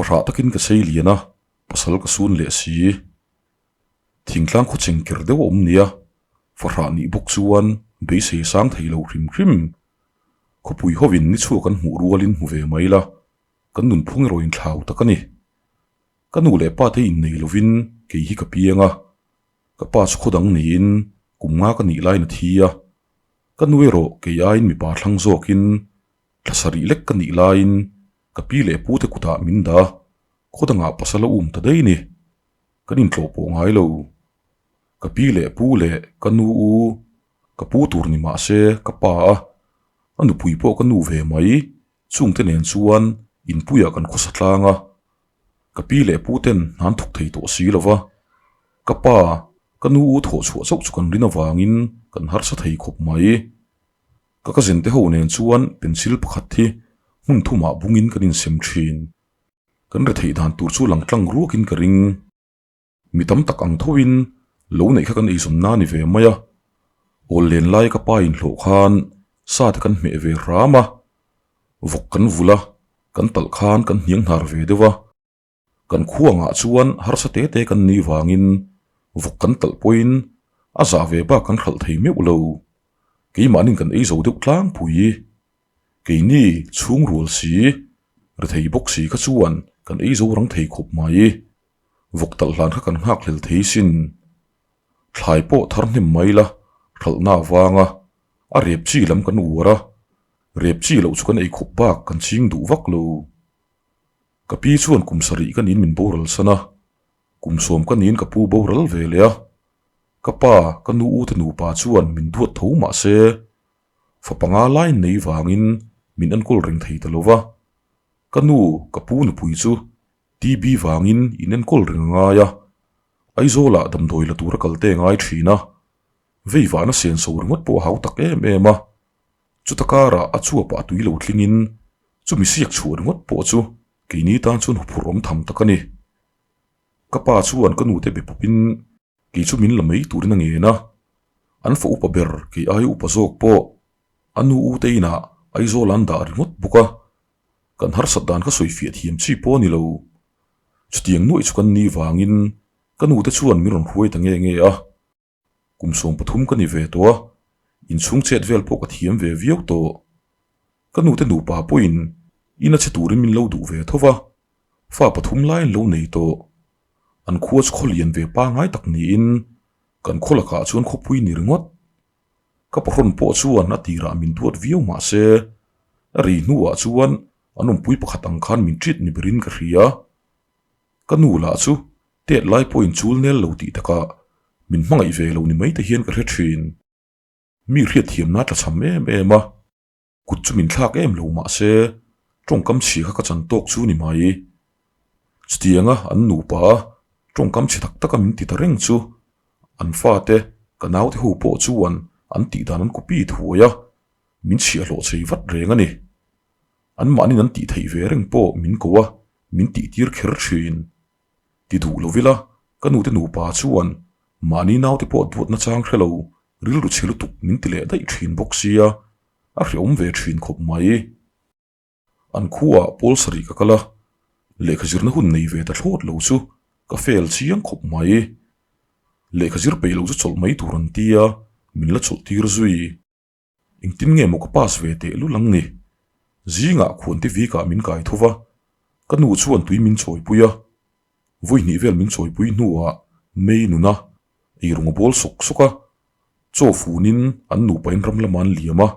Fahrah takin ka sei lian a, pasal ka sun leh si. Thingtlang khaw chengker deuh a awm nia, fahrah nih bawk chuan beisei sang thei lo hrim hrim. Khawpui hovin ni chhuak an hmuh rualin hmu ve mai la, kan nunphung erawh inthlau tak a ni. Ka nu leh pa te innei lovin kei hi ka piang a, ka pa chu khaw dang niin kum nga ka nih laiin a thi a, ka nu erawh kei aiin mipa thlang zawkin thla sarih lek ka nih laiin ka pi leh pu te kutah min dah a, khaw dangah pasal a um ta daih ni. Kan intlawh pawh ngai lo. Ka pi leh pu leh ka nu u, ka pu tur ni mah se ka pa a, a nupui pawh ka nu ve mai, chungte nen chuan inpuiah kan khawsa tlang a. Ka pi leh pu ten hnan thawk thei tawh si lo va, ka pa, ka nu u thawh chhuah chauh chu kan rin avangin kan harsa thei khawp mai. Ka cousin te ho nen chuan pencil pakhat hi hmun thumah bungin kan insem thin. Kan retheih dan tur chu lang tlang ruakin ka ring. Mi tam tak ang thoin lo neih kha kan eizawn na ni ve mai a. Awl len lai ka pa inhlawh khan sa te kan hmeh ve hram a. Vawk kan vul a, kan talh khan kan hniang hnar ve deuh a. Kan khuangah chuan harsa te te kan nih vangin vawk kan talh pawhin a zah ve bak kan hralh thei meuh lo. Keimahnin kan eizo deuh tlangpui. Keini chhung rual si, rethei bawk si kha chuan kan eizo rang thei khawp mai. Vawk talh hlan kha kan nghak hlel thei sin. Thlai pawh thar hnem mai la, hralhna avanga a rep chi lam kan uar a, rep chi loh chu kan ei khawp bak kan ching duh vak lo. Ka pi chuan kum sarih ka niin min boral san a, kum sawm ka niin ka pu boral ve leh a. Ka pa, ka nu u te nupa chuan min duat tho mah se, fa panga lai nei vangin min enkawl reng thei ta lo va. Ka nu, ka pu nupui chu TB vangin in enkawl reng a ngai a, Aizawlah damdawi la tura kal te a ngai thin a, vei vahna sen so ringawt pawh a hau tak em em a. Chuta karah a chuapah tui lo thlingin chumi siak chhuah ringawt pawh chu keini tan chuan huphurh awm tham tak a ni. Ka pa chuan ka nute be pawpin kei chu min la mai turin a ngen a, an fa upa ber kei aia upa zawk pawh a nu u te inah Aizawl an dah ringawt bawk a, kan harsat dan kha sawi fiah thiam chi pawh a ni lo. Chutiang nuaih chu kan ni vangin ka nute chuan min rawn hruai ta nge nge a. Kum 13 ka ni ve tawh a, inchhung chet vel pawh ka thiam ve viau tawh. Ka nute nupa pawhin in a che turin min lo duh ve tho va, fa pathum laiin lo nei tawh. An khua chu khaw lian ve pangngai tak niin kan khaw lakah chuan khawpui ni ringawt. Ka pahrawn pawh chuan a tirah min duat viau mah se, a ri hnuah chuan an awmpui pakhat ang khan min ṭit ni berin ka hria. Ka nu lah chu Tet lai pawhin chul nel lo tih takah min hmangaih ve lo ni mai te hian ka hre thin. Mi hriatthiamna tla cham em em a, kut chu min thlak em lo mah se tawngkam chhia kha ka chan tawk chu ni mai. Chutianga an nupa a tawngkam chhe tak taka min ti ta reng chu an fate ka naute ho pawh chuan an tihdan an copy thuai a, min chhiahhlawh chei vat reng a ni. Anmahnin an tih theih ve reng pawh min ko a, min tihtir kher thin. Ti duh lo ila, ka nute nupa chuan mahni naute pawh duatna chang hre lo, rilru chhe lutuk min ti leh daih thin bawk sia, a hreawm ve thin khawp mai. An khuaah pawl sarih ka kal a, lehkha zirna hun nei ve ta thlawt lo chu ka fail chiang khawp mai. Lehkha zir peih lo chu chawlh mai tur an tia, min la chawlh tir zui. Engtin nge maw ka pass ve teh lul ang ni? Zingah khuan te vikah min kai tho va, ka nu chuan tui min chawipui a. Vawi hnih vel min chawipui hnuah May nuna eirawng a bawl sawk sawk a, chaw funin an nupain ram lamah an liam a.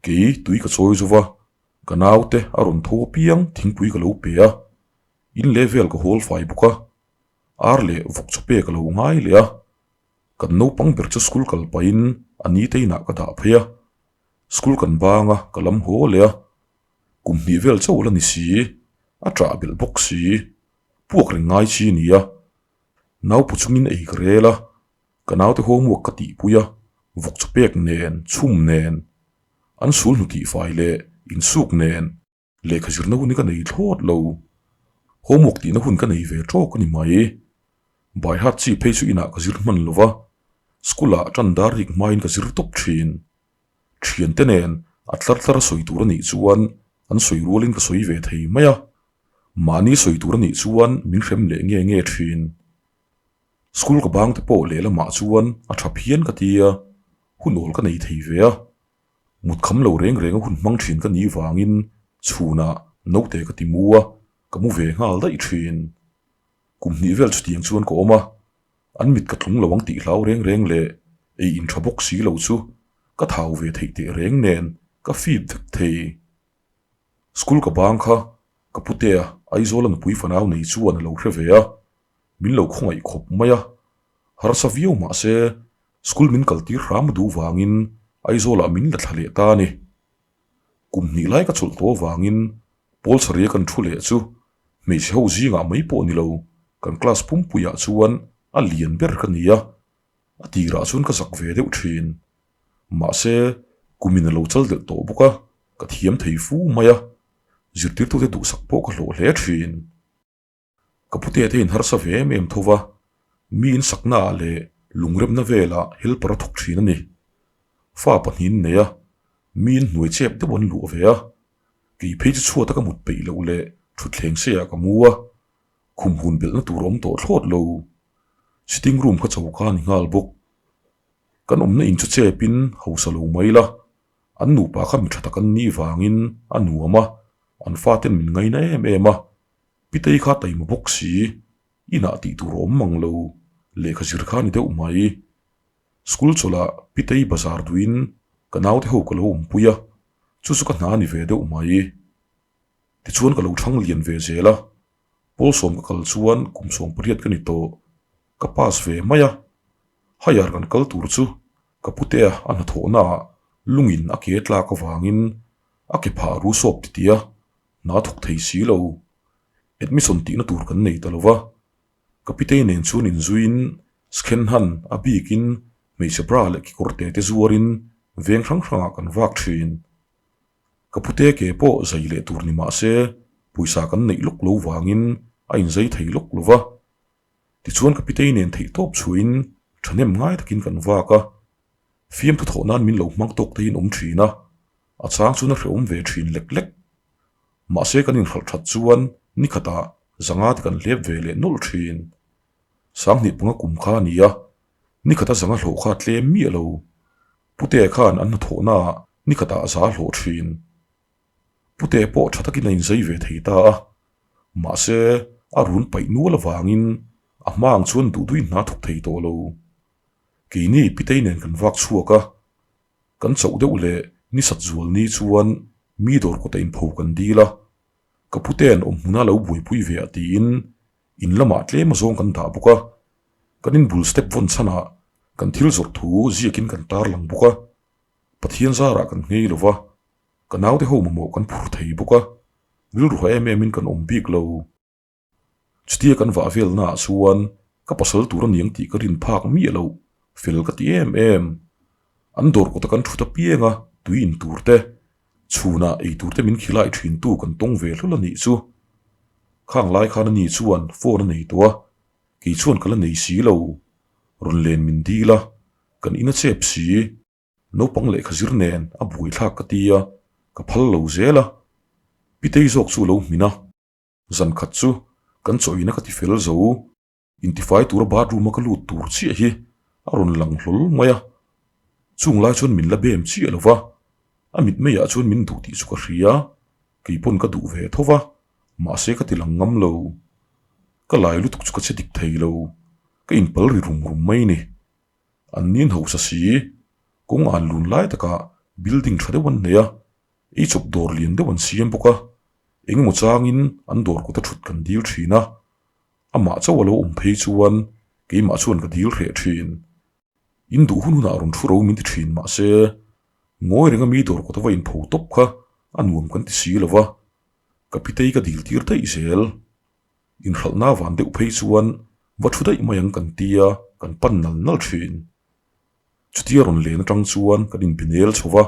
Kei tui ka chawi zo va, ka naute a rawn tho apiang thingpui ka lo pe a, in leh vel ka hawl fai bawk a, ar leh vawk chaw pek a lo ngai leh a. Kan naupang ber chu school kal pahin a ni te inah ka dah phei a, school kan bang a, ka lam haw leh a, kum hnih vel chauh la ni si, a ṭah belh bawk si, puak reng ngai chi a ni a, naupu chungin ei ka rel a, ka naute homework ka tihpui a, vawk chu pek nen, chhum nen, an sul hnu tihfai leh insuk nen. Lehkha zirna hun hi ka nei thlawt lo. Homework tihna hun ka nei ve tawk a ni mai. By heart chi phei chu inah ka zir hman lo va, school ah tan dar rik hmain ka zir tawp thin. Thiante nen a tlar tlar a sawi tur a nih chuan an sawi rualin ka sawi ve thei mai a. Mahni sawi tur a nih chuan min hrem leh nge nge thin. School ka bang te pawh lehlamah chuan a tha phian ka ti a, hun awl ka nei thei ve a. Mut kham lo reng reng a hun hmang thin ka nih vangin chhunah naute ka ti mu a, ka mu ve nghal daih thin. Kum hnih vel chutiang chuan ka awm a, an mit ka tlung lo ang tih hlau reng reng leh ei in tha bawk si lo chu ka thau ve theih teh reng nen ka fip vek thei. School ka bang kha ka putea Aizawla nupui fanau nei chuan a lo hre ve a, min lo khawngaih khawp mai a, harsa viau mah se school min kaltir hram a duh vangin Aizawlah min la thla leh ta a ni. Kum hnih lai ka chawlh tawh avangin pawl chharia kan thu leh chu hmeichhe ho zingah mai pawh ni lo, kan class pumpuiah chuan a lian ber ka ni a, a tirah chuan ka zak ve deuh thin. Mahse, kumin a lo chal delh tawh bawk a, ka thiam thei fu mai a, zirtirtute duhsak pawh ka hlawh hle thin. Ka pute te in harsa ve em em tho va, mi in sakna ah leh lungremna velah helper a thawk thin a ni. Fa pahnihin nei a, mi in hnuai chep deuh an luah ve a, kei phei chu chhuata ka mut peih loh leh thutthleng seiah ka mu a, khum hun belhna tur a awm tawh thlawt lo. Sitting room kha choka a ni nghal bawk. Kan awmna in chu chepin hausa lo mai la, an nupa kha mi tha tak an nih vangin a nuam a, an faten min ngaina em em a, Pitei kha taima bawk si, inah tih tur a awm mang lo, lehkha zir kha a ni deuh mai. School chawlhah Pitei bazar duhin ka naute ho ka lo awmpui a, chu chu ka hna a ni ve deuh mai. Tichuan ka lo thang lian ve zel a, Pawlsawm ka kal chuan kum 18 ka ni tawh, ka pass ve mai a. Higher kan kal tur chu ka putea a hnathawhnaah lungin a ke tlak avangin a ke phah ru sawp titi a, Hna thawk thei si lo. Admission tihna tur kan nei ta lo va. Ka pitei nen chuan inzuiin Skhenhan a bikin hmeichhe bra leh kekawr te te zuarin veng hrang hrangah kan vak thin. Ka pute ke pawh zai leh tur ni mah se pawisa kan neih lawk lo vangin a inzai thei lawk lo va. Tichuan ka pitei nen theihtawp chhuahin thahnem ngai takin kan vak a. Fiamthu thawh nan min lo hmang tawk te in awm thin a, a chang chuan a hrehawm ve thin lek lek. Mahse kan inhralh that chuan ni khatah zanga te kan hlep ve leh nawlh thin. Sanghnih panga kum kha a ni a, ni khata zanga hlawh kha a tlem miah lo. Pute khan an hnathawhnaah ni khatah a za hlawh thin. Pute pawh tha takin a inzai ve thei ta a, mahse a run paih nual avangin a hma ang chuan duhduin hna thawk thei tawh lo. Keini Pitei nen kan vak chhuak a, kan chauh deuh leh ni sat zual ni chuan mi dawr kawta inpho kan dil a, ka pute'n awm hmuna lo buaipui ve ah tiin in lamah tlem azawng kan dah bawk a, kan inbul step vawn chhanah kan thil zawrh thu ziakin kan tarlang bawk a, Pathian zarah kan nghei lo va, ka naute ho mamawh kan phur thei bawk a, rilru ha em emin kan awm bik lo. Chutia kan vah velnaah chuan ka pasal tur a niang tih ka rin phak miah loh, fel ka ti em em. An dawr kawta kan thut apiang a, tui in tur te, chhunah ei tur te min khilai thintu kan tawng ve hlul a nih chu. Khang lai khan ani chuan phone a nei tawh a, kei chuan ka la nei si lo. Rawn len min dil a, kan in a chep si. Naupang lehkha zir nen a buaithlak ka ti a, ka phal lo zel a. Pitei zawk chu a lo hmin a. Zan khat chu kan chawina ka ti fel zo, intifai tura bathroom a ka lut tur chiah hi a rawn lang hlawl mai a. Chung lai chuan min la bem chiah lo va, a mitmeiah chuan min duh tih chu ka hria, kei pawn ka duh ve tho va, mahse ka ti lang ngam lo. Ka lai lutuk chu ka che dik thei lo, ka inpal ri rum rum mai ni. An nin hausa si, kawng an lun lai takah building tha deuh an nei a, Ei chawp dawr lian deuh an siam bawk a, engemaw changin an dawr kawta thut kan dil thin a, amah chauh a lo awm phei chuan keimah chuan ka dil hreh thin. In duh hun hunah rawn thu ro min ti thin mahse, ngawi renga mi dawr kawta va inpho tawp kha a nuam kan ti si lo va, ka pitei ka dil tir daih zel. Inhralhna van deuh phei chuan va thu daih mai ang kan tia kan pan nal nal thin. Chutia rawn len atang chuan kan inbinel chho va,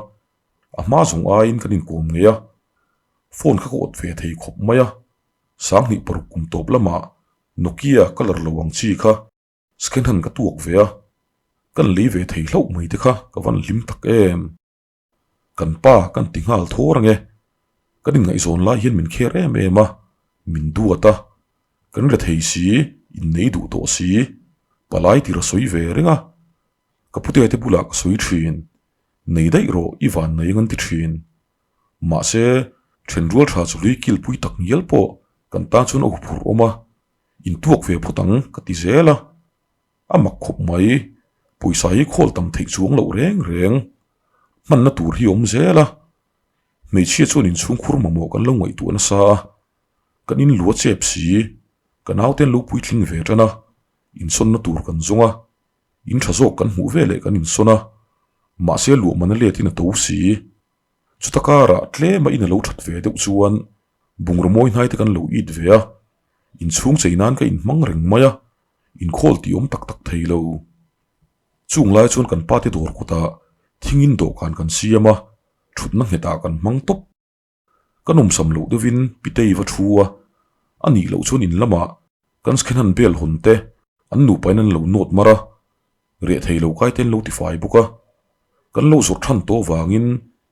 A hma zawng aiin kan inkawm ngei a, phone kha ka awt ve thei khawp mai a, 2006 kum tawp lamah Nokia colour lo ang chi kha scan han ka tuak ve a, kan lei ve thei hlauh mai te kha ka van hlim tak em. Kan pa kan ti nghal thawr ange, kan inngaihzawn lai hian min kher em em a. Min duat a, kan rethei si, innei duh tawh si, palai tir a sawi ve reng a. Ka pute te bulah ka sawi thin, nei daih rawh i van nei ang an ti thin. Mahse, thenrual tha chu hlui kilpui tak ngial pawh kan tan chuan a huphurh awm a, intuak ve phawt ang ka ti zel a. A mak khawp mai, pawisa hi khawl tam theih chuang loh reng reng. Hmanna tur hi awm zel a, hmeichhia chuan inchhungkhur mamawh kan lo ngaihtuah nasa a, kan inlua chep si, ka naute an lo puitling ve tan a, insawnna tur kan zawng a, in tha zawk kan hmuh veleh kan insawn a, mahse luahman a letin a to si. Chuta karah tlema in a lo that ve deuh chuan bungraw mawi hnai te kan lo it ve a, inchhung chei nan ka inhmang reng mai a, Inkhawl tih awm tak tak thei lo. Chung lai chuan kan pate dawr kawtah thingin dawhkan kan siam a, thutna nghetah kan hmang tawp. Ka nawmsam loh deuhin Pitei va thu a, a nih loh chuan in lamah kan Skhenhan bel hawn te an nupain an lo nawt mar a, reh thei lo kai te an lo tifai bawk a. Kan lo zawrh than tawh vangin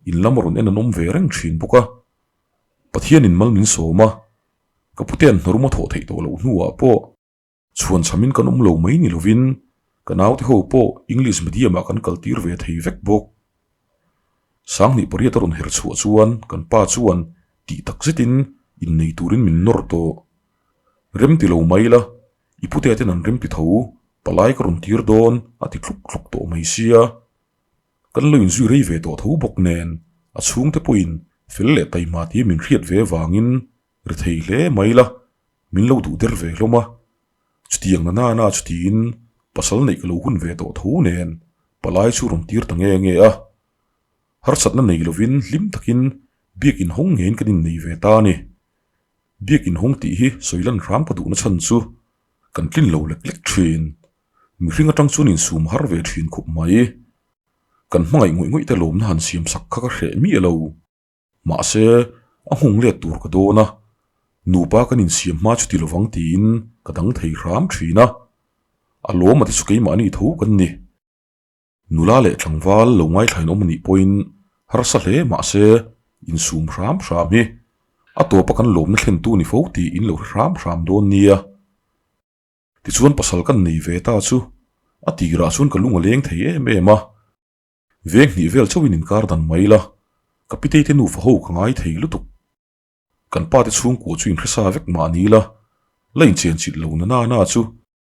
in lam a rawn en an awm ve reng thin bawk a. Pathianin mal min sawm a, ka putean hnarum a thawh theih tawh loh hnuah pawh Chhuan chhamin kan awm lo mai ni lovin ka naute ho pawh English medium ah kan kal tir ve thei vek bawk. Sanghnih pariat a rawn her chhuah chuan kan pa chuan tih tak zetin innei turin min nawr tawh. Rem ti lo mai la, i pute ten an rem ti tho, palai ka rawn tir dawn a ti thluk thluk tawh mai sia. Kan lo inzui rei ve tawh tho bawk nen a chhungte pawhin fel leh taima tia min hriat ve avangin Ri thei hle mai la, min lo duh der ve hlawm a. Chutiang na nana chutiin pasal neih ka lo hun ve tawh tho nen palai chu rawn tir ta nge nge a. Harsatna nei lovin hlim takin biak inhawng ngeiin kan innei ve ta a ni. Biak inhawng tih hi sawi lan hram ka duhna chhan chu kan tlin lo lek lek thin. Mihring atang chuan insum har ve thin khawp mai. Kan hmangaih ngawih ngawih te lawmna han siam sak kha ka hreh miah lo. Mahse, a nghawng let tur ka dawn a, nupa kan insiam hma chu ti lovang tiin ka dang thei hram thin a. A lawm a te chu keimahni tho kan ni. Nula leh tlangval lo ngaithlain awm a nih pawhin harsa hle mahse insum hram hram hi a tawpa kan lawmna thlentu ni fo tih in lo hre hram hram dawn nia. Tichuan pasal kan nei ve ta chu a tirah chuan ka lung a leng thei em em a. Veng hnih vel chauhin inkar dan mai la, ka pitei te nufa ho ka ngai thei lutuk. Kan pa te chhungkua chu inhresa vek mah ni la, la inchenchilh lo na na na chu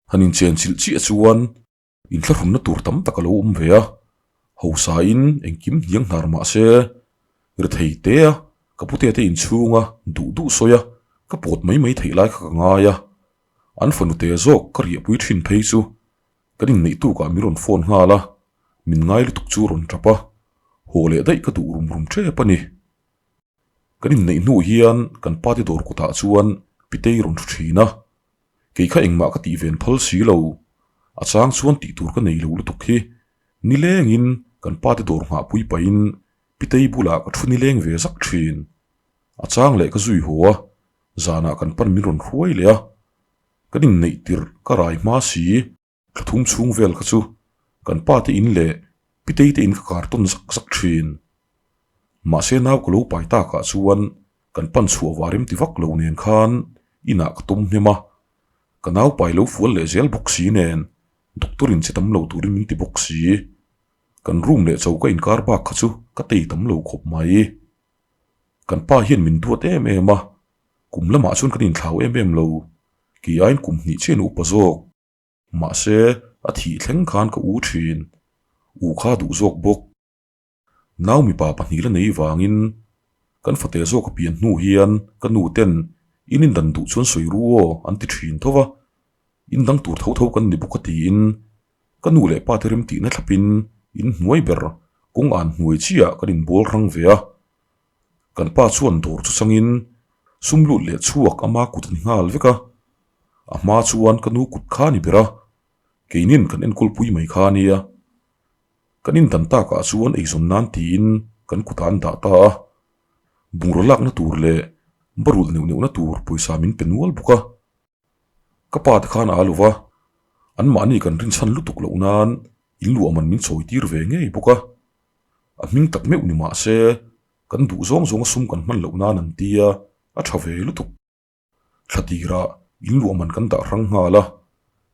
han inchenchilh chiah chuan inthlahrunna tur tam tak a lo awm ve a, hausain engkim hniang hnar mah se, rethei te a, ka pute te inchhunga duh duh sawi a, ka pawt mai mai theih lai kha ka ngai a, an fanu te zawk ka riahpui thin phei chu Kan inneih tukah min rawn phone nghal a, min ngai lutuk chu rawn tap a, haw leh daih ka duh rum rum tep a ni. Kan inneih hnu hian kan pa te dawr kawtah chuan Pitei rawn thu thin a, kei kha engmah ka tih ven phal si lo, a chang chuan tih tur ka nei lo lutuk hi nilengin kan pa te dawr nghahpui pahin Pitei bulah ka thu nileng ve zak thin. A chang leh ka zui haw a, zanah kan pan min rawn hruai leh a, Kan inneih tirh ka rai hma si, thla thum chhung vel kha chu kan pa te in leh pitei te in ka kar tawn zak zak thin. Mahse nau ka lo pai takah chuan kan pan chhuah var em ti vak lo nen khan inah ka tum hnem a, ka nau pai lo fual leh zel bawk si nen doctor in che tam lo turin min ti bawk si. Kan room leh choka inkar bak kha chu ka tei tam lo khawp mai. Kan pa hian min duat em em a, Kum lamah chuan kan inthlau em em lo, kei aiin kum hnih chiah in upa zawk. Mahse, a thih thleng khan ka u thin. U kha duh zawk bawk. Nau mipa pahnih la nei vangin kan fate zawk a pian hnu hian ka nu ten in indan duh chuan sawi ru aw an ti thin tho va, in dang tur tho tho kan ni bawk a tiin ka nu leh pa te remtihna thlapin in hnuai ber kawng an hnuai chiah kan inbawl rang ve a. Kan pa chuan dawr chu changin sum lut leh chhuak ama kut a ni nghal vek a, a hma chuan ka nu kut kha a ni ber a, keinin kan enkawl pui mai kha a nia. Kan indan takah chuan eizawn nan tiin kan kutah an dah ta a, bungraw lakna tur leh barulh neuh neuhna tur pawisa min pe nual bawk a. Ka pa te khan a lo va, anmahni kan rinchhan lutuk loh nan in luah man min chawi tir ve ngei bawk a. A hming tak meuh ni mah se, kan duh zawng zawnga sum kan hman loh nan an ti a, a tha ve lutuk. Thla tirah in luah man kan dah hrang nghal a,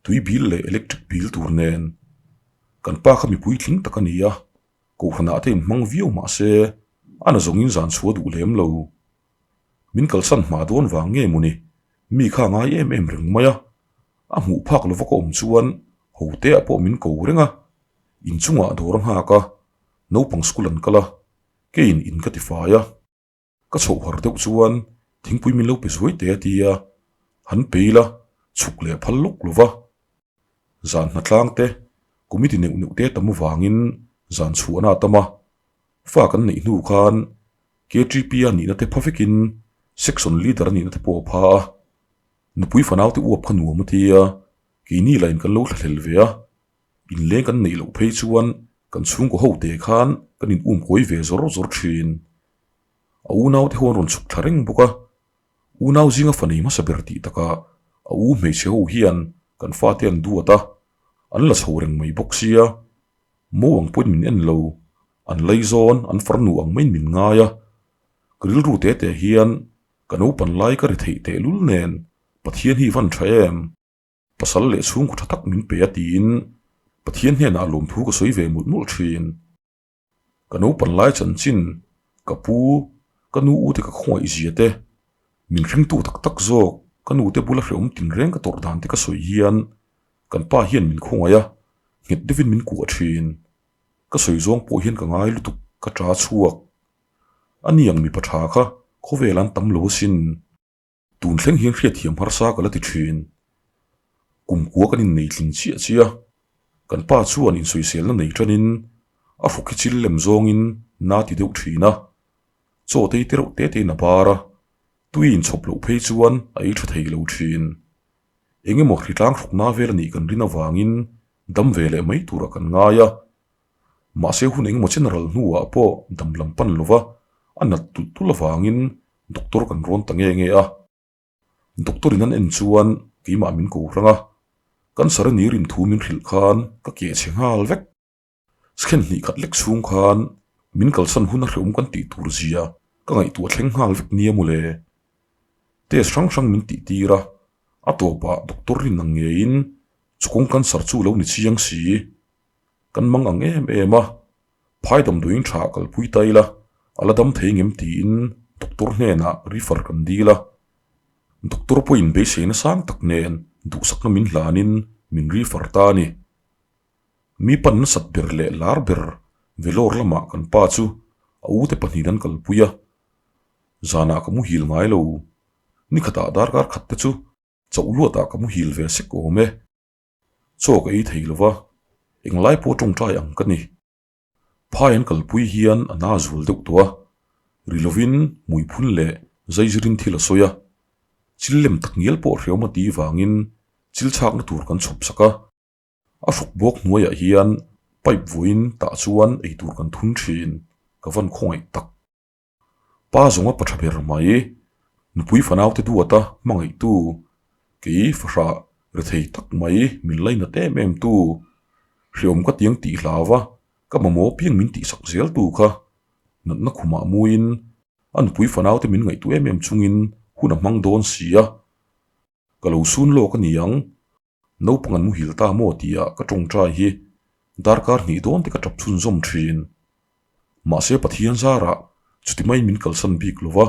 tui bil leh electric bill tur nen. Kan pa kha mipui tling tak a ni a, kohhranah te inhmang viau mah se a na zawngin zan chhuah duh lem lo. Min kalsan hma dawn vang nge mawni mi kha a ngai em em reng mai a, a hmuh phak lova ka awm chuan hote ah pawh min ko reng a, inchungah dawr a nghak a, naupang school an kal a, keiin in ka tifai a. Ka chhoh har deuh chuan thingpui min lo pe zuai teh a ti a, han pe ila chhuk leh phal lawk lo va. Zan hnatlang te, committee neuh neuh te tam avangin zan chhuahna a tam a, fa kan neih hnu khan KTP a nihna te pha vekin section leader a nihna te pawh a pha a, nupui fanau te uap kha nuam a ti a, keini lah in kan lo thlahlel ve a, inleng kan neih loh phei chuan kan chhungkaw ho te khan kan in um kawi ve zawr zawr thin. A unau te ho an rawn chhuk thla reng bawk a, unau zinga fa nei hmasa ber tih takah a u hmeichhe ho hian kan fate an duat a, an la chho reng mai bawk sia, mo ang pawhin min en lo, an laizawn, an farnu ang maiin min ngai a, ka rilru te te hian ka naupan lai ka ri theih tehlul nen Pathian hi van tha em? Pasal leh chhungkaw tha tak min pe a tiin Pathian hnenah lawmthu ka sawi ve mawlh mawlh thin. Ka naupan lai chanchin, ka pu, ka nu u te ka khawngaih zia te, min hringtu tak tak zawk, ka nu te bula hrehawm tinreng ka tawrh dan te ka sawi hian kan pa hian min khawngaih a, nghet deuhin min kuah thin. Ka sawi zawng pawh hian ka ngai lutuk, ka ṭa chhuak. A ni ang mipa ṭha kha khawvel an tam lo asin. Tun thleng hian hriatthiam harsa ka la ti thin. Kum kua kan innei tling chiah chiah a, kan pa chuan insawiselna nei tanin a hruk hi chil lem zawngin na ti deuh thin a, chaw tei te reuh te tein a bar a, tui inchhawp loh phei chuan a ei tha thei lo thin. Eng emaw hritlang hrukna vel a nih kan rin avangin dam ve leh mai turah kan ngai a, mahse hun eng emaw chen ral hnuah pawh dam lam pan lova a nat tulh tulh avangin Doctor kan rawn ta nge nge a, Doctor in an en chuan keimah min ko hrang a, Cancer a ni rin thu min hrilh khan ka keh chhe nghal vek. Scan hnih khat lek chhung khan min kalsan hun a hrehawm kan tih tur zia ka ngaihtuah thleng nghal vek nia mawle. Test hrang hrang min tih tir a, a tawpah Doctor rin ang ngeiin chukawng cancer chu lo ni chiang si. Kan mang ang em em a, Phai damdawiin tha kalpui ta ila, a la dam thei ngem tiin doctor hnenah refer kan dil a. Doctor pawhin beiseina sang tak nen duhsakna min hlanin min refer ta a ni. Mi pan nasat ber leh lar ber Vellore lamah kan pa chu a ute pahnihin an kalpui a. Zanah ka muhil ngai lo. Nikhatah darkar khat te chu chauh luatah ka muhil ve sek awm e. Chaw ka ei thei lo va, englai pawh tawngtai ang ka ni. Phai an kalpui hian a na zual deuh tawh a, ri lovin hmuiphun leh zaizirin thil a sawi a. Chil lem tak ngial pawh hreawm a tih vangin chil chhakna tur kan chhawp sak a. A hruk bawk hnuaiah hian pipe vawiin tah chuan eitur kan thun thin, ka van khawngaih tak. Pa zawnga pa tha ber mai, nupui fanaute duata hmangaihtu, kei fahrah rethei tak mai min lainat em em tu, hreawm ka tiang tih hlau a, ka mamawh piang min tihsak zel tu kha natna khumah muin a nupui fanaute min ngaihtuah em em chungin hun a hmang dawn si a, ka lo sun lawk a ni ang. Naupang an muhil ta maw tia ka tawngtai hi darkar hnih dawn te ka tap chhunzawm thin. Mahse Pathian zarah chuti mai min kalsan bik lo va,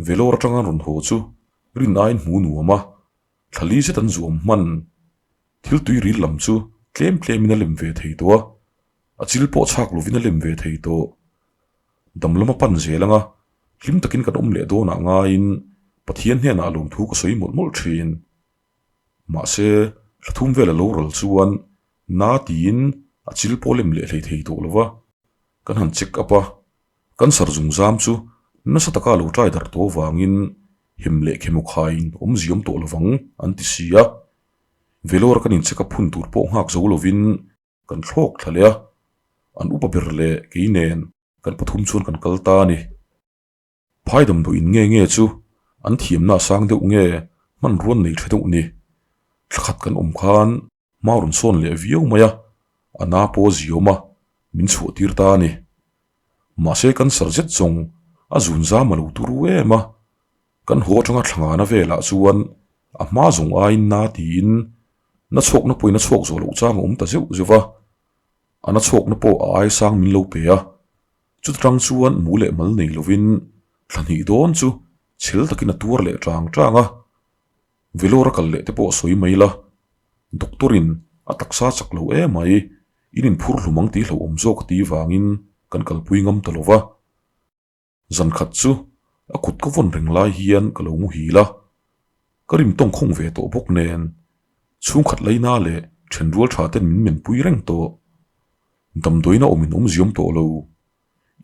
Vellore atanga an rawn haw chu rin aiin hmu nuam a, thlali zet an zuam hman. Thil tui ril lam chu tlem tlemin a lem ve thei tawh a, a chil pawh chhak lovin a lem ve thei tawh. Dam lama pan zel anga hlim takin kan awm leh dawnah ngaiin Pathian hnenah lawmthu ka sawi mawlh mawlh thin. Mahse, thla thum vel a lo ral chuan na tiin a chil pawh lem leh hlei thei tawh lo va, kan han check up a, cancer zungzam chu nasa taka a lo trai darh tawh avangin hem leh khemaw khaiin awmzia awm tawh lovang an ti si a. Vellore kan in check up hun tur pawh nghak zo lovin kan thlawk thla leh a, an upa ber leh kei nen kan pathum chuan kan kal ta a ni. Phai damdawiin nge nge chu an thiamna a sang deuh nge hmanruan nei tha deuh ni. Thla khat kan awm khan hma rawn sawn leh viau mai a, a na pawh a ziawm a, min chhuah tir ta a ni. Mahse cancer zet zawng a zun zam a lo turu em a. Kan haw atanga thlangana velah chuan a hma zawng aiin na tiin na chhawkna pawhin a chhuak zawh loh chang a awm ta zeuh zeuh va. A na chhawkna pawh a ai sang min lo pe a, chuta tang chuan mu leh mal nei lovin thla hnih dawn chu chhel takin a tuar leh tang tang a. Velawr a kal leh te pawh a sawi mai la, doctor in a taksa chak lo em mai, in inphur hlum ang tih hlauhawm zawk a tih vangin kan kalpui ngam ta lo va. Zan khat chu a kut ka vawn reng lai hian ka lo muhil a, ka rim tawng khawng ve tawh bawk nen chhungkhat laina leh thenrual tha ten min menpui reng tawh. Damdawiina awmin awmziawm tawh lo.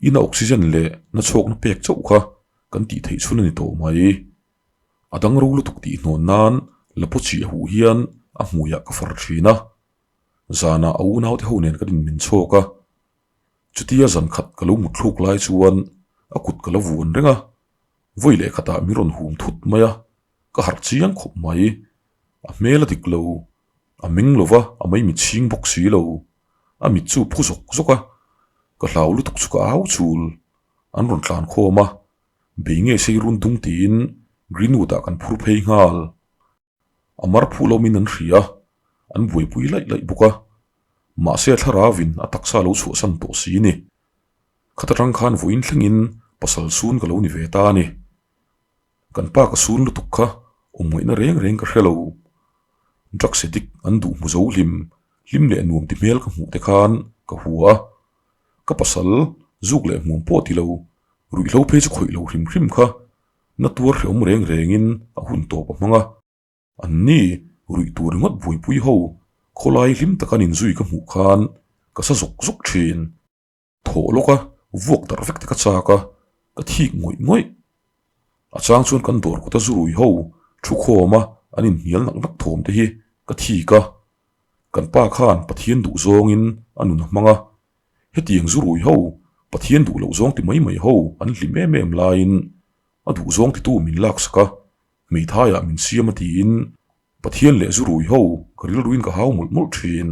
Ina oxygen leh na chhawkna pek chauh kha kan tih theih chhun a ni tawh mai. A dang ro lutuk tih hnawn nan lapaw chih a huh hian a hmuiah ka far thin a. Zanah a unaute ho nen kan inmen chhawk a. Chutia zan khat ka lo mut thluk lai chuan a kut ka la vuan reng a, vawi leh khatah min rawn hum thut mai a, ka harh chiang khawp mai. A hmel a dik lo, a meng lo va, a mai mit chhing bawk si lo. A mit chu phu zawk zawk a, ka hlau lutuk chu ka au chul. An rawn tlan khawm a, bei nge sei run dung tiin Greenwood-ah kan phur phei nghal. A mar phuh lo min an hria a, an buaipui laih laih bawk a. Mahse a thlarauin a taksa lo chhuahsan tawh si ni. Khat atang khan vawiin thlengin pasal sun ka lo ni ve ta a ni. Kan pa ka sun lutuk kha awm ngaihna reng reng ka hre lo. Drugs addict an duh hmu zo hlim, hlim leh nuam ti hmel ka hmuh te khan ka hua a. Ka pasal zuk leh hmuam pawh ti lo, ruihhlo phei chu khawih lo hrim hrim kha Na tuar hrehawm reng rengin a hun tawp a hmang a, an ni ruih tur ringawt buaipui ho khawlai hlim taka an inzui ka hmuh khan ka sa zawk zawk thin. Thawh lawka vuak darh vek te ka chak a, ka thik ngawih ngawih. A chang chuan kan dawr kawta zu rui ho thu khawm a an inhnial nak nak thawm te hi ka thik a, kan pa khan Pathian duh zawngin a nun a hmang a, Hetiang zu rui ho, Pathian duh loh zawng ti mai mai ho an hlim em em laiin a duh zawng titu min laksak a, hmeithaiah min siam a tiin Pathian leh zu rui ho ka rilruin ka hau mawlh mawlh thin.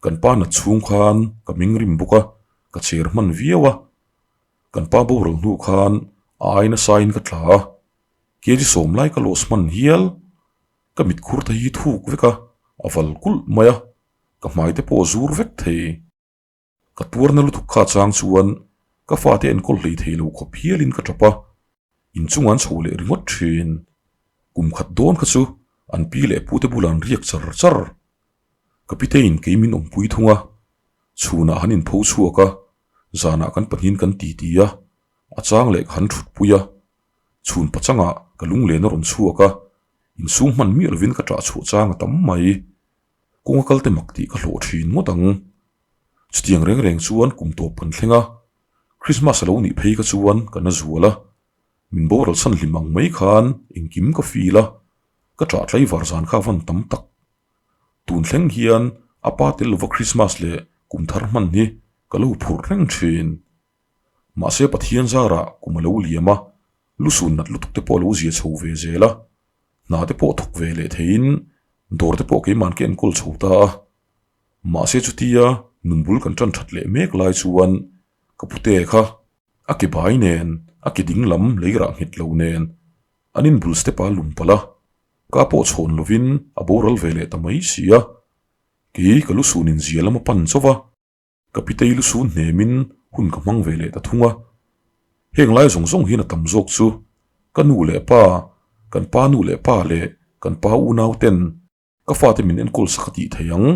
Kan pa nat chhung khan ka ming rim bawk a, ka cher hman viau a. Kan pa boral hnu khan a ai nasain ka tla a, kg sawm lai ka loss hman hial. Ka mitkhur te hi thuk vek a, a val kulh mai a. Ka hmai te pawh zur vek thei. Ka tuarna lutuk kha chang chuan ka fate enkawl hlei thei lo khawp hialin ka tap a, inchung an chho leh ringawt thin. Kum khat dawn kha chu an pi leh pute bulah an riak char char. Ka pitein kei min awmpui thung a, chhunah han inpho chhuak a, zanah kan pahnihin kan titi a, a chang leh ka han thutpui a, chhun pachangah ka lunglen a rawn chhuak a, insum hman miah lovin ka ṭah chhuah chang a tam mai. Kawnga kal te mak tih ka hlawh thin ngawt ang. Chutiang reng reng chuan kum tawp kan thleng a, Christmas a lo nih phei kha chuan ka na zual a, min boral chhan hlim ang mai khan engkim ka feel a, ka ṭah tlaivar zan kha a van tam tak. Tun thleng hian a pa tel lova Christmas leh kum thar hman hi ka lo phurh reng thin. Mahse Pathian zarah kum a lo liam a, lusun nat lutuk te pawh a lo zia chho ve zel a, Hna te pawh thawk ve leh theiin dawr te pawh keiman ka enkawl chho ta a. Mahse chutia nun bul kan tan that leh mek lai chuan ka pute kha a ke bai nen a ke ding lam lei rah nghet lo nen an inbul step a lum palh a, ka pawh chhawn lovin a boral ve leh ta mai si a. Kei ka lusunin zia lam a pan chauh va. Ka pitei lusun hnemin hun ka hmang ve leh ta thung a. Heng lai zawng zawng hian a tam zawk chu ka nu leh pa, kan pa nu leh pa leh kan pa unau ten ka fate min enkawl sak a tih thei ang.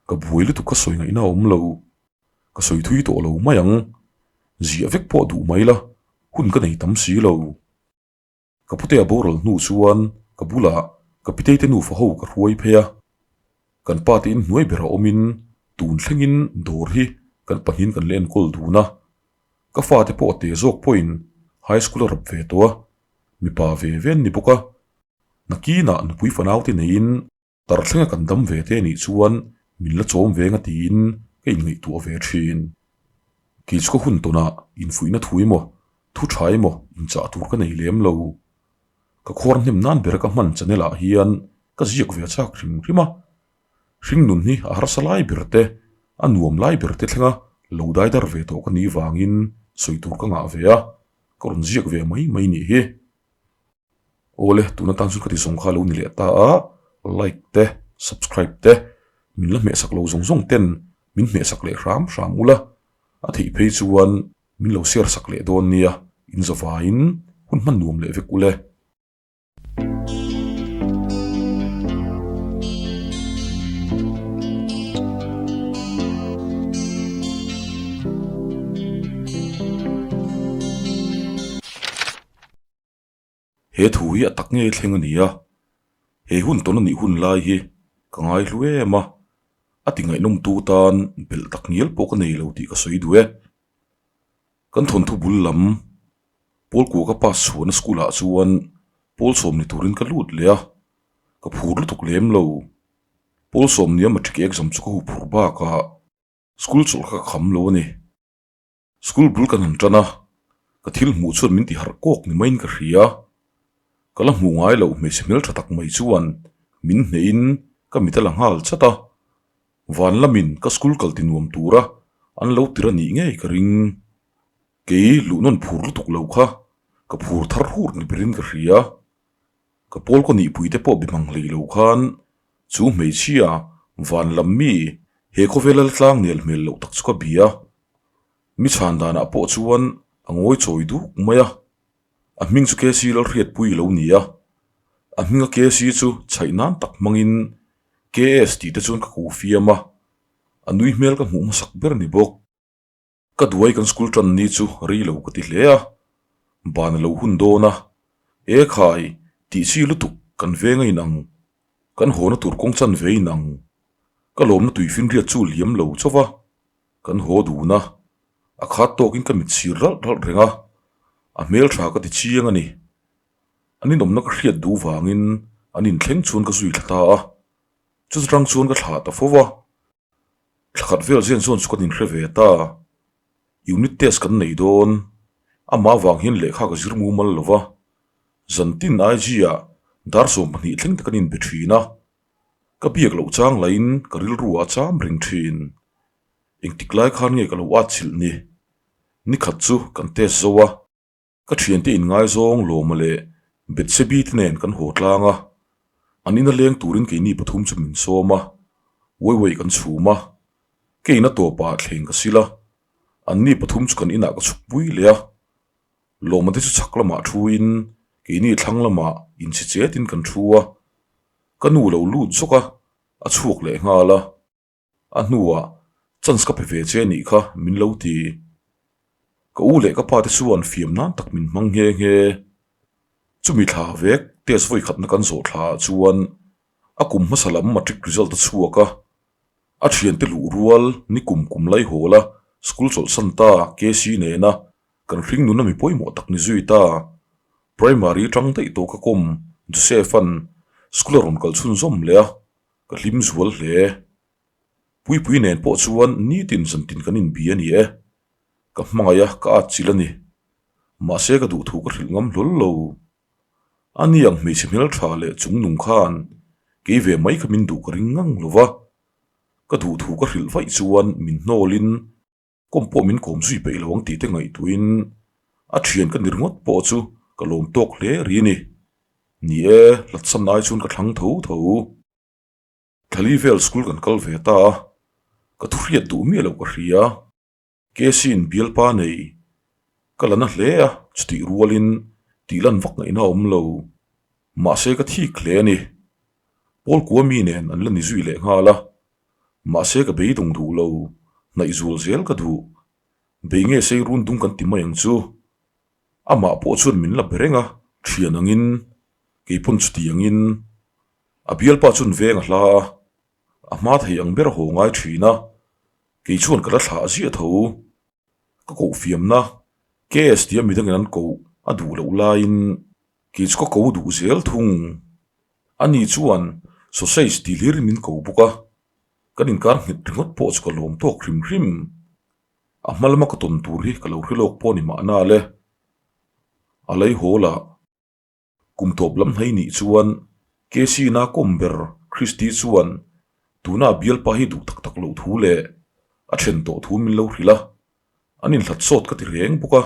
Ka buai lutuk ka sawi ngaihna a awm lo. Ka sawi thui tawh lo mai ang. Ziah vek pawh duh mai la, hun ka nei tam si lo. Ka putea boral hnu chuan ka bulah ka piteite nufa ho ka hruai phei a, kan pa te inhnuai berah awmin tun thlengin dawr hi kan pahnihin kan la enkawl dun a, ka fate pawh a te zawk pawhin high school a rap ve tawh a, mipa ve ve an ni bawk a, nakinah nupui fanaute neiin Tarthlenga kan dam ve te nih chuan min la chawm veng a tiin ka inngaihtuah ve thin. Kei chu ka hun tawnah infuihna thu emaw, thu tha emaw inchah tur ka nei lem lo. Ka khuar hnem nan bera ka hman channel ah hian ka ziak ve chak hrim hrim a. Hringnun hi a harsa lai ber te, a nuam lai ber te thlenga lo daidar ve tawh ka nih vangin sawi tur ka ngah ve a, ka rawn ziak ve mai mai nih hi. Awle, tun atan chuan ka ti zawng kha lo ni leh ta a, like te, subscribe te, min la hmehsak lo zawng zawng ten min hmehsak leh hram hram ula, a theih phei chuan min lo share sak leh dawn nia, in zavaiin hun hman nuam leh vek ule. He thu hi a tak ngei thleng a ni a, he hun tawn a nih hun lai hi ka ngai hlu em a, a ti ngaihnawmtu tan belh tak ngial pawh ka nei lo tih ka sawi duh e. Kan thawnthu bul lam Pawl kua ka pass chhuahna school ah chuan pawl sawm ni turin ka lut leh a, ka phur lutuk lem lo. Pawl sawm nia matric exam chu ka huphurh bakah school chawlh kha ka kham lo a ni. School bul kan han tan a, ka thil hmuh chuan min ti harh kawk ni maiin ka hria. Ka la hmuh ngai loh hmeichhe hmeltha tak mai chuan min hnehin ka mit a la nghal chat a. Van lamin ka school kal ti nuam tura an lo tir a nih ngei ka ring. Kei luh nawn phur lutuk lo kha ka phur thar hur ni berin ka hria. Ka pawl kaw nihpui te pawh bi hmang hlei lo khan chu hmeichhia van lam mi he khawvela la tlang nel hmel loh tak chu ka bia. Mi chhan danah pawh chuan a ngawi chawi duk mai a. A hming chu KC Lalhriatpui lo ni a. A hminga KC chu chhaih nan tak hmangin KS tih te chuan ka ko fiam a. A nui hmel ka hmuh hmasak ber ni bawk. Ka duai kan school tan ni chu rei lo ka ti hle a, ban a lo hun dawn a, E khai, tih chi lutuk kan veng a inang, kan hawna tur kawng chan ve inang, ka lawmna tui finriat chu liam lo chauh va, kan haw dun a, a khat tawkin ka mit chhir ralh ralh reng a, a hmeltha ka ti chiang a ni. An inawmna ka hriat duh vangin an inthleng chuan ka zui thla ta a, chutang chuan ka thlah ta fo va. Thla khat vel zen zawn chu kan inhre ve ta. Unit test kan nei dawn. Amah avang hian lehkha ka zir mumal lo va. Zantin IG ah dar 12 thleng te kan inbe thin a. Ka biak loh chang lahin ka rilru ah a cham reng thin. Engtik lai khan nge ka lo at chilh ni? Nikhat chu kan test zo a. Ka thiante inngaizawng Lawma leh Bethsebi te nen kan haw tlang a, an ina leng turin keini pathum chu min sawm a, Weiwei kan chhum a, ka ina tawpah thleng ka sil a, anni pathum chu kan inah ka chhukpui leh a, Lawma te chu chhak lamah thuin keini thlang lamah inchhi chetin kan thu a, ka nu lo lut zawk a, a chhuak leh nghal a. A hnuah chance ka pe ve che anih kha min lo ti. Ka u leh ka pa te chuan fiam nan tak min hmang nghe nghe. Chumi thla vek test vawi khatna kan zawh thla ah chuan a kum hmasa lam matric result a chhuak a. A thiante luh rual ni kum kum lai hawl a school chawlhsan ta KC nena kan hring nuna mi pawimawh tak ni zui ta. Primary tang daih tawh ka kawm Joseph-a'n school a rawn kal chhunzawm leh a. Ka hlim zual hle. Puipui nen pawh chuan nitin zantin kan inbi a ni e. Ka hmangaih a, ka at chilh a ni. Mahse ka duhthu ka hrilh ngam hlawl lo. A ni ang hmeichhe hmeltha leh chungnung khan kei ve mai kha min duh ka ring ngang lo va. Ka duhthu ka hrilh vaih chuan min hnawlin Kawm pawh min kawm zui peih lo ang tih te ngaihtuahin a thian ka ni ringawt pawh chu ka lawm tawk hle ri a ni. Ni e, hlatsan ai chuan ka thlang tho tho. Thlali vel school kan kal ve ta a, ka thu hriat duh miah loh ka hria. Casey-in bialpa nei ka la na hle a, chutih rualin tih lan vak ngaihna a awm lo. Mahse ka thik hle a ni. Pawl kua mi nen an la ni zui leh nghal a, Mahse ka beidawng duh lo, hnaih zual zel ka duh. Bei nge sei run dung kan ti mai ang chu. Amah pawh chuan min la be reng a, thian angin, kei pawn chuti angin. A bialpa chuan veng a hla a, a hma thei ang ber a haw ngai thin a, kei chuan ka la thlah ziah tho. Ka koh fiamna, KS tia midangin an koh a duh loh laiin kei chu ka ko duh zel thung. Ani chuan sausage tih hlir min ko bawk a, kan inkar nghet ringawt pawh chu ka lawm tawk hrim hrim. A hma lama ka tawn tur hi ka lo hre lawk pawh a ni mahna le. A lei hawl ah kum tawp lam hnai nih chuan Casey na kawm ber Christy chuan tuna a bialpa hi duh tak tak loh thu leh a then tawh thu min lo hrilh a, an inhlat sawt ka ti reng bawk a.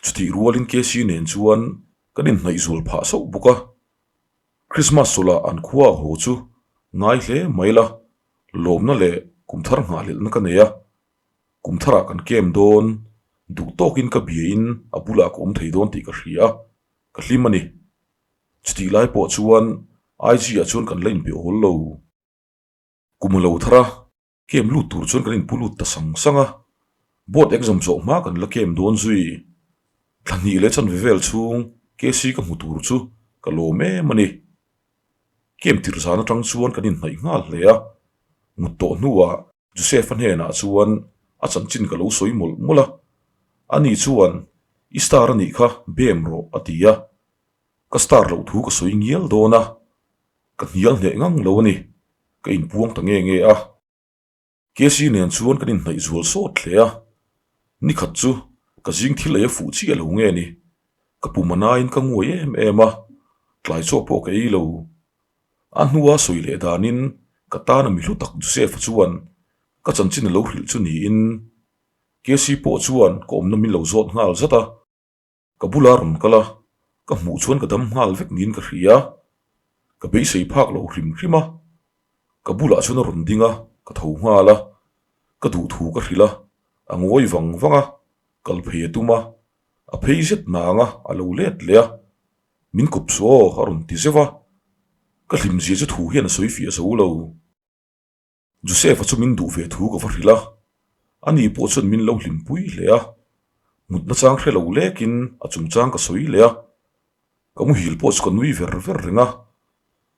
Chutih rualin Casey nen chuan. Kan inhnaih zual phah sauh bawk a. Krismas chawlhah an khua a haw chu ngai hle mai la, lawmna leh kum thar nghahhlelhna ka nei a. Kum tharah kan kem dawn, duh tawkin ka biain a bulah ka awm thei dawn tih ka hria a, ka hlim a ni. Chutih lai pawh chuan IG ah chuan kan la inbe awl lo. Kum a lo thar a, kem lut tur chuan kan inpu lut ta sang sang a, board exam zawh hma kan la kem dawn zui. Thla hnih leh chanve vel chhung KC ka hmu tur chu ka lawm em a ni. Kem tirh zan atang chuan kan inhnaih nghal hle a, mut tawh hnuah Joseph-a hnenah chuan a chanchin ka lo sawi mawlh mawlh a, ani chuan I star a nih kha bem rawh a ti a, ka star loh thu ka sawi ngial dawn a, ka hnial hneh ngang lo a ni, ka inpuang ta nge nge a. KC nen chuan kan inhnaih zual sawt hle a, nikhat chu ka zing thil ei a fuh chiah lo nge ni, ka pum a naiin ka nguai em em a, tlai chaw pawh ka ei lo. A hnua sawi leh danin ka tana mi hlu tak Joseph-a chuan ka chanchin a lo hrilh chu niin KC pawh chuan ka awmna min lo zawt nghal zat a. Ka bula rawn kal a, ka hmuh chuan ka dam nghal vek niin ka hria. Ka beisei phak lo hrim hrim a, ka bulah chuan a rawn ding a, ka tho nghal a, ka duh thu ka hrilh a, a ngawi vang vang a, kal phei a tum a, a phei zet nang a, a lo let leh a, min kawp suh aw a rawn ti zeuh a, ka hlimzia chu thu hian a sawi fiah zo lo. Joseph-a chu min duh ve thu ka va hrilh a, ani pawh chuan min lo hlimpui hle a, mutna chang hre lo lekin a chungchang ka sawi leh a, ka muhil pawh chu ka nui ver ver reng a,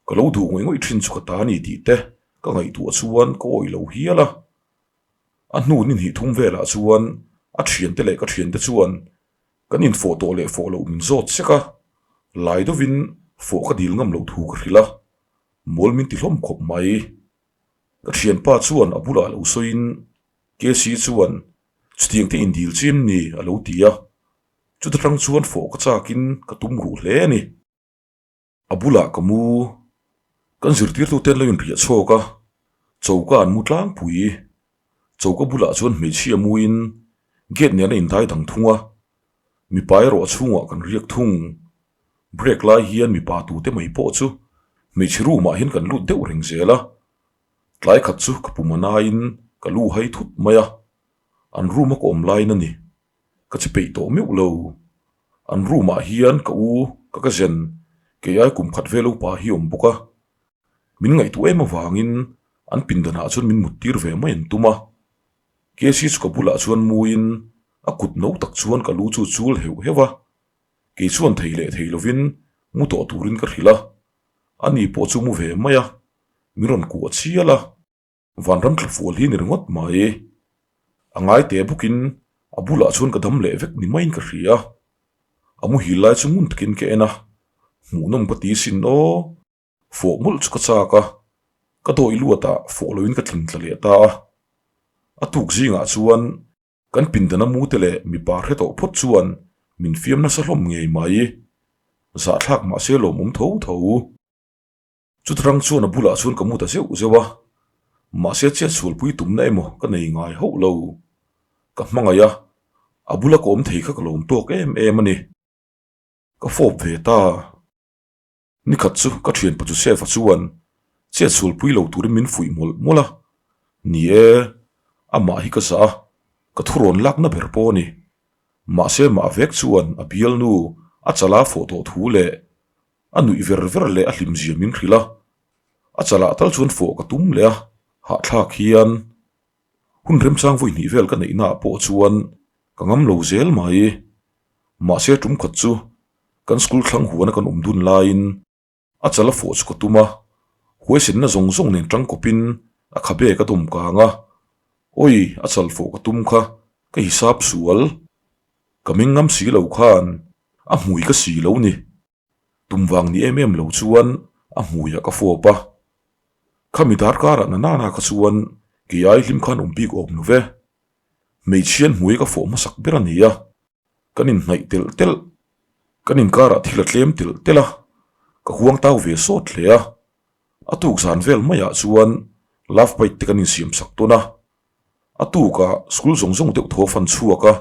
ka lo duh ngawih ngawih thin chu ka ta a ni tih te ka ngaihtuah chuan ka awih lo hial a. A hnu ni hnih thum velah chuan a thiante leh ka thiante chuan kan infawh tawh leh fawh loh min zawt sek a, lai deuhin fawh ka dil ngam loh thu ka hrilh a, Mawl min ti hlawm khawp mai. Ka thianpa chuan a bulah lo sawiin KC chuan chutiang te indil chim ni a lo ti a, chuta tang chuan fawh ka chakin ka tum ruh hle a ni. A bulah ka mu, kan zirtirtute an lo inriah chhawk a, choka an mu tlangpui. Choka bulah chuan hmeichhia muin gate nen a indai dang thung a, mipa erawh a chhungah kan riak thung. Break lai hian mipa tute mai pawh chu hmeichhe room ah hian kan lut deuh reng zel a, tlai khat chu ka pum a naiin ka lu hai thut mai a, an room a ka awm laiin a ni, ka che peih tawh meuh lo. An room ah hian ka u ka ka zen kei ai kum khat vel upa hi awm bawk a, min ngaihtuah em avangin an pindanah chuan min mut tir ve mai an tum a, Casey chu ka bulah chuan muin a kut no tak chuan ka lu chu chul heuh heuh a. Kei chuan thei leh thei lovin mu tawh turin ka hrilh a, ani pawh chu mu ve mai a, min rawn kuah chial a, vanram thla fual hi ni ringawt mai. A ngai teh bawkin a bulah chuan ka dam leh vek ni maiin ka hria. A muhil lai chu ngun takin ka en a, hmuhnawm ka ti sin aw, fawh mawlh chu ka chak a, ka dawi luatah fawh loin ka tling tla leh ta a. A tuk zingah chuan Kan pindana mute leh mipa hre tawh phawt chuan min fiam nasa hlawm ngei mai. Zahthlak mahse lawmawm tho tho. Chutarang chuan a bulah chuan ka mu ta zeuh zeuh a, mahse chiat sualpui tumna emaw ka nei ngai hauh lo. Ka hmangaih a, a bula ka awm thei kha ka lawm tawk em em a ni. Ka fawp ve ta. Nikhat chu ka thianpa Joseph-a chuan chet sualpui lo turin min fuih mawlh mawlh a, ni e, amah hi ka zah a, ka thurawn lakna ber pawh a ni. Mahse mah vek chuan a bialnu a chala fawh tawh thu leh a nuih ver ver leh a hlimzia min hrilh a, a chalah tal chuan fawh ka tum leh a, hahthlak hian hun remchang vawi hnih vel ka neihnaah pawh chuan ka ngam lo zel mai. Mahse tum khat chu kan school thlang huana kan awm dun laiin a chal a fawh chu ka tum a, huaisenna zawng zawng nen tangkawpin a khabe ka dawm kang a, awi a chal fawh ka tum kha ka hisap sual, ka meng ngam si lo khan a hmui ka si lo ni, tum vang ni em em lo chuan a hmuiah ka fawp a, khami darkarah na nana kha chuan kei ai hlim khan awm bik awm lo ve, hmeichhian hmui ka fawh hmasak ber a ni a. Kan inhnaih telh telh, kan inkarah thil a tlem telh telh a, ka huang tau ve sawt hle a. A tuk zan vel maiah chuan love bite te kan insiam sak tawn a, a tukah school zawng zawng deuh thaw fan chhuak a.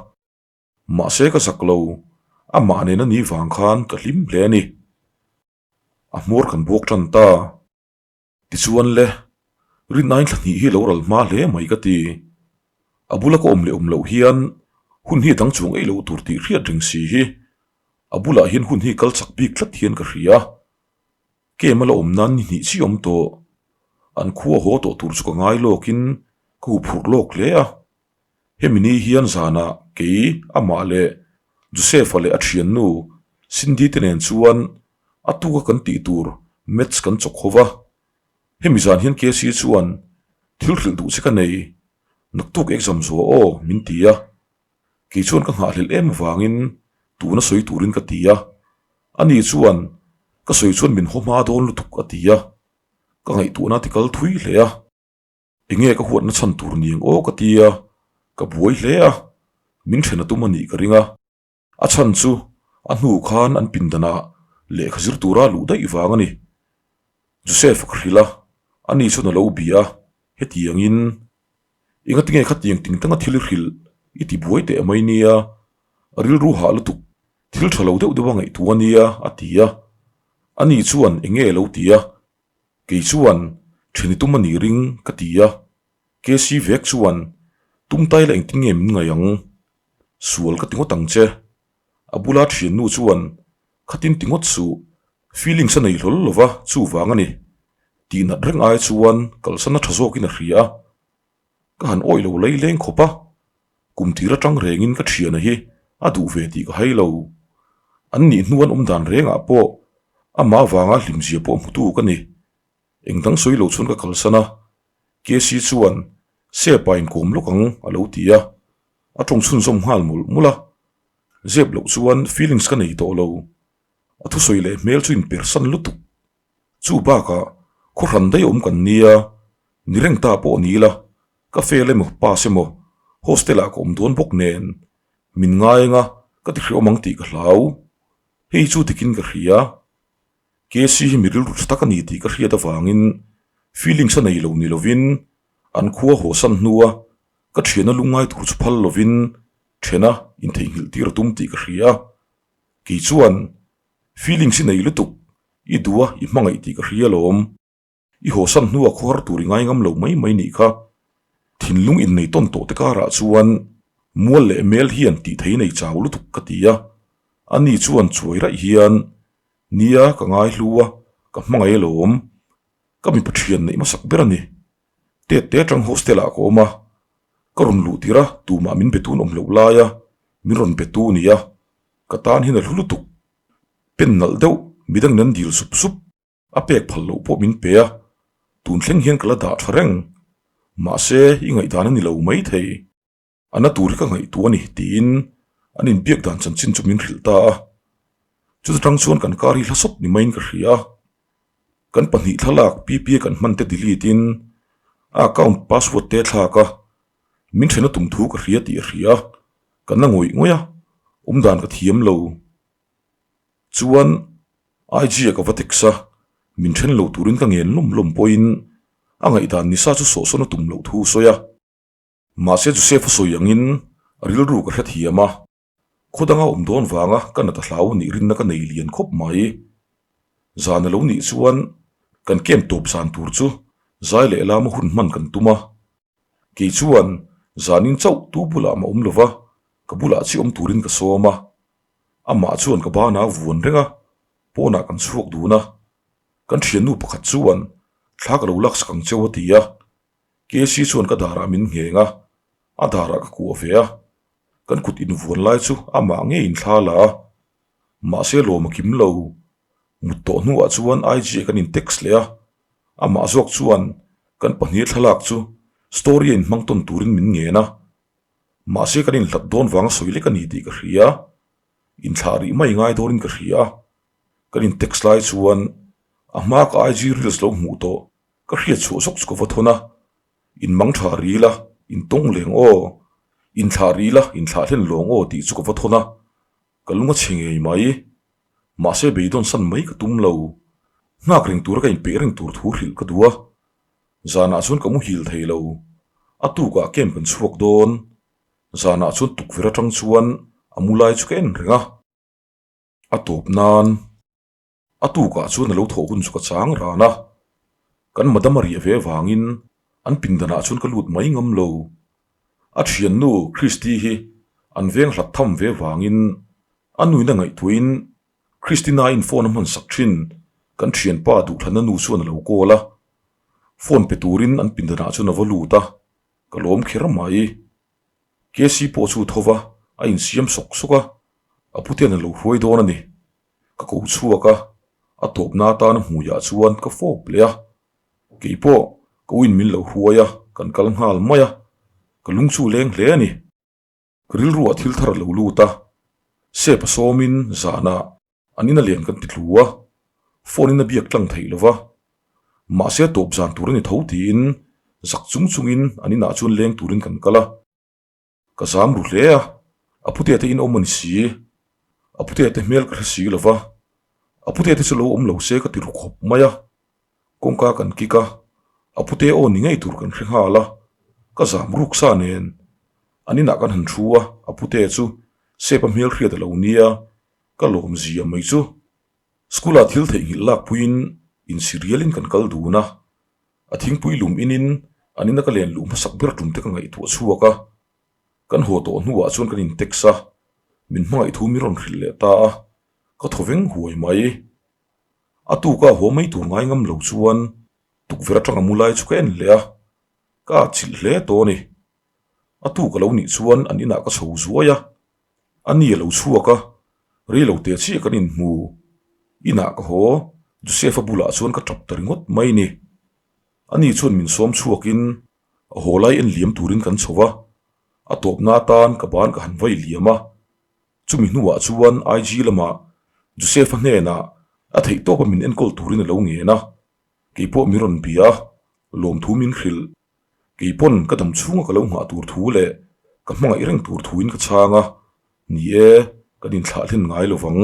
Mahse ka zak lo, Amah nen a nih vang khan ka hlim hle a ni. A hmawr kan buak tan ta. Tichuan le, rinnain thla hnih hi lo ral hma hle mai ka ti. A bula ka awm leh awm loh hian hun hi a dang chuang ei lo tur tih hriat reng si hi a bulah hian hun hi kal chak bik tlat hian ka hria. Kem a la awm nan ni hnih chi awm tawh. An khua haw tawh tur chu ka ngai lawkin ka huphurh lawk hle a. Hemi ni hian zanah kei, amah leh Joseph-a leh a thiannu Cindy te nen chuan a tuka kan tih tur maths kan chawk ho va. Hemi zan hian Casey chuan thil hrilh duh che ka nei, naktuk exam zuah aw min ti a. Kei chuan ka nghahhlelh em avangin tuna sawi turin ka ti a. Ani chuan ka sawi chuan min haw hma dawn lutuk a ti a. Ka ngaihtuahna a tikal thui hle a. Enge ka huatna chhan tur niang aw ka ti a, ka buai hle a, min then a tum a nih ka ring a. A chhan chu a hnu khan an pindanah lehkha zir tura luh daih vang a ni. Joseph ka hrilh a, ani chuan a lo bia a, hetiangin engatinge khatiang ting tanga thil i hrilh i ti buai teh mai nia, a rilru hah lutuk, thil tha lo deuh deuh a ngaihtuah a nia a ti a. Ani chuan enge a lo ti a, Kei chuan ṭhen i tum a nih ring ka ti a, KC vek chuan tum tai la engtin nge min ngaih ang? Sual ka ti ngawt ang che. A bula ṭhiannu chuan khatin ti ngawt suh, feelings a nei hlawl lo va chuvang a ni. Tihnat reng ai chuan kalsan a ṭha zawkin a hria a. Ka han awih lo lei leng khawp a, kum tir atang rengin ka thiana hi a duh ve tih ka hai lo. An nih hnu an awm dan rengah pawh amah avanga hlimzia pawh hmutu ka ni. Eng dang sawi lo chuan ka kalsan a, KC chuan Sepa inkawm lawk ang a lo ti a, a tawng chhunzawm nghal mawlh mawlh a. Zep loh chuan feelings ka nei tawh lo. A thusawi leh hmel chu inpersan lutuk. Chu bakah khaw hran daih awm kan nia, ni reng ta pawh ni ila, ka fail emaw pass emaw hostel ah ka awm dawn bawk nen min ngai anga ka ti hreawm ang tih ka hlau. Hei chu dikin ka hria. KC hi mi rilru tha tak a ni tih ka hriat avangin feelings a nei lo ni lovin an khua haw san hnua ka thiana lungngai tur chu phal lovin thena intheihnghilh tir a tum tih ka hria. Kei chuan Feelings i nei lutuk, i duh a, i hmangaih tih ka hria alawm. I hawsan hnua khawhar tur i ngai ngam lo mai mai nih kha. Thinlung innei tawn tawh te karah chuan mual leh mel hian tih thei nei chau lutuk ka ti a. Ani chuan chuai raih hian, Nia, ka ngai hlu a, ka hmangaih alawm. Ka mipa thian neih hmasak ber a ni. Tet te atang hostel ah ka awm a, ka rawn luh tirh a, tumah min be tun awm loh lai a, min rawn be tu nia. Ka tan hian a hlu lutuk. Pen nalh deuh, midangin an dil sup sup. A pek phal loh pawh min pe a, tun thleng hian ka la dah tha reng. Mahse, i ngaihdan a ni lo mai thei. A na tur hi ka ngaihtuah a ni, tiin an inbiak dan chanchin chu min hrilh ta a. Chuta tang chuan kan kar hi hla sawt ni maiin ka hria a. Kan pahnih thlalak PPA kan hman te delete in a account password te thlak a, min thena tum thu ka hria tih a hria a. Ka na ngawih ngawih a, awmdan ka thiam lo. Chuan IG ah ka va text a, min then lo turin ka ngen lawm lawm pawhin a ngaihdan nisa chu sawhsawn a tum loh thu a sawi a. Mahse Joseph a sawi angin a rilru ka hrethiam a, khaw danga awm dawn vanga ka nat a hlau nih rinna ka nei lian khawp mai. Zan a lo nih chuan kan camp tawp zan tur chu zai leh lama hun hman kan tum a. Kei chuan zanin chauh tu bulah mah awm lova, ka bulah chi awm turin ka sawm a. Amah chuan ka banah a vuan reng a, pawnah kan chhuak dun a. Kan thiannu pakhat chuan thla ka lo laksak ang cheu a ti a. KC chuan ka darah min ngheng a, a darah ka kuah ve a. Kan kut invuan lai chu amah ngeiin thla la a. Mahse lawm a kim lo. Mut tawh hnuah chuan IG ah kan in text leh a, amah zawk chuan kan pahnih thlalak chu story a inhmang tawn turin min ngen a. Mahse kan inhlat dawn vanga sawi lek a ni tih ka hria. Inthlah rih mai ngai dawnin ka hria a. Kan in text lai chuan a hma ka IG reels lo hmuh tawh ka hriat chhuah zawk chu ka va thawn a. In mang tha ril a, in tawng leng aw. Inthlah ril a, inthlah hlen lawng aw tih chu ka va thawn a. Ka lung a chhe ngei mai. Mahse beidawn san mai ka tum lo. Nghak reng tura ka inpeih reng tur thu hrilh ka duh a. Zanah chuan ka muhil thei lo. A tukah camp kan chhuak dawn. Zanah chuan tukverh atang chuan a mu lai chu ka en reng a. A tawp nan a tukah chuan a lo thawh hun chu ka chang ran a, kan madam a riah ve vangin an pindanah chuan ka lut mai ngam lo. A thiannu Christy hi an veng hlat tham ve vangin a nuina ngaihtuahin Christina-in phone a hman sak thin kan thianpa duhthlanna nu chuan a lo call a, phone pe turin an pindanah chuan a va lut a, ka lawm kher mai. KC pawh chu tho va, a insiam sawk sawk a, a putian a lo hruai dawn a ni. Ka ko chhuak a, a tawpna atana hmuiah chuan ka fawp leh a. Kei pawh ka uin min lo hruai a, kan kal nghal mai a, ka lung chu leng hle a ni. Ka rilruah thil thar a lo lut a, sep a sawmin zanah an ina lian kan ti tlu a, phone in a biak tlang theih lo va, mahse tawp zan tur a ni tho tiin zak chung chungin an inah chuan leng turin kan kal a, ka zam ru hle a, a putea te in awm a ni si, a putea te hmel ka hre si lo va, a putea te chu lo awm lo se ka ti ru khawp mai a, kawngka kan kik a, a putea aw ni ngei tur kan hre nghal a, ka zam ruk sa nen an inah kan han thu a, a putea chu sep a hmel hriat a lo nia. Ka lawm zia mai chu school ah thil theihnghilh lak puiin insirialin kan kal dun a, a thingpui lum inin an ina ka len luh hmasak ber tum te ka ngaihtuah chhuak a, kan haw tawh hnuah chuan kan in text a, min hmangaih thu min rawn hrilh leh ta a, ka thaw veng huai mai. A tuka haw mai tur ngai ngam lo chuan tukverh atanga mu lai chu ka en leh a, ka atchilh hle tawh a ni. A tuk a lo nih chuan an inah ka chho zuai a, A ni a lo chhuak a, rei lo teh chiah kan inhmu. Inah ka haw, Joseph-a bulah chuan ka tap ta ringawt mai ni. A ni chuan min sawm chhuakin a haw lai en liam turin kan chho a, a tawpna atan ka ban ka han vai liam a. Chumi hnuah chuan IG lamah Joseph-a hnenah a theihtawpa min enkawl turin a lo ngen a, keipawh min rawn bia a, lawmthu min hrilh. Kei pawn ka dam chhunga ka lo nghah tur thu leh ka hmangaih reng tur thuin ka chhang a, ni e, kan inthlah hlen ngai lo vang.